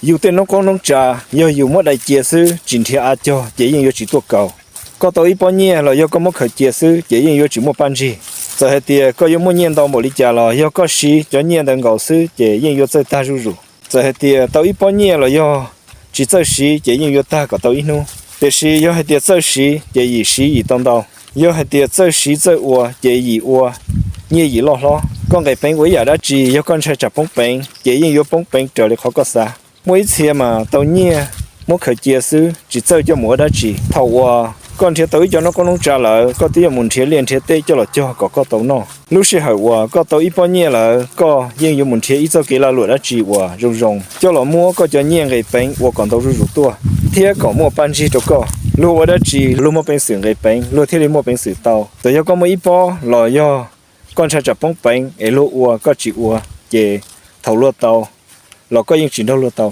Yus tej noob qoob noob tsav yog yus muab dai cia xwb tsis nrhiav av cog ces yeej yuav tsis tuaj kaus. Koj tau ib pob nyiaj los yog koj muab khaws cia xwb ces yeej yuav tsis muaj paj ntsig. Txawm hais tias koj yuav muaj nyiaj ntau npaum li cas los yog koj siv cov nyiaj ntawd nkaus xwb ces yeej yuav txawj tag zuj zus. Txawm hais tias tau ib pob nyiaj los yog tsis txawj siv ces yeej yuav tag kom tau ib hnub. Tiam sis yog hais tias txawj siv ces yim siv yim tau ntau. Yog hais tias txawj siv txawj ua ces yim ua nyiaj yim loj hlob. Koj nqis peev ua ib yam dab tsi yog koj ntshai tsam poob peev ces yeej yuav poob peev raws li qhov koj xav. Muaj ib txhia mas tau nyiaj muab khaws cia xwb tsis txawj coj mus ua dab tsi. Thaum uas koj nrhiav tau ib co noob qoob noob tsav lawm koj twb yuav mus nrhiav liaj nrhiav teb coj los cog kom koj tau noj. Lub sij hawm uas koj tau ib pob nyiaj lawm koj yeej yuav mus nrhiav ib txoj kev lag luam dab tsi uas zoo zoo coj los muab koj cov nyiaj nqis peev ua kom ntau zuj zus tuaj thiab kom muaj paj ntsig rau koj. Luag ua dab tsi luag muaj peev xwm nqis peev luag thiaj li muaj peev xwm tau. Txawm yog koj muaj ib pob los yog koj ntshai tsam poob peev es luag ua koj tsis ua ces thaum luag tau los koj yeej tsis nrog luag tau.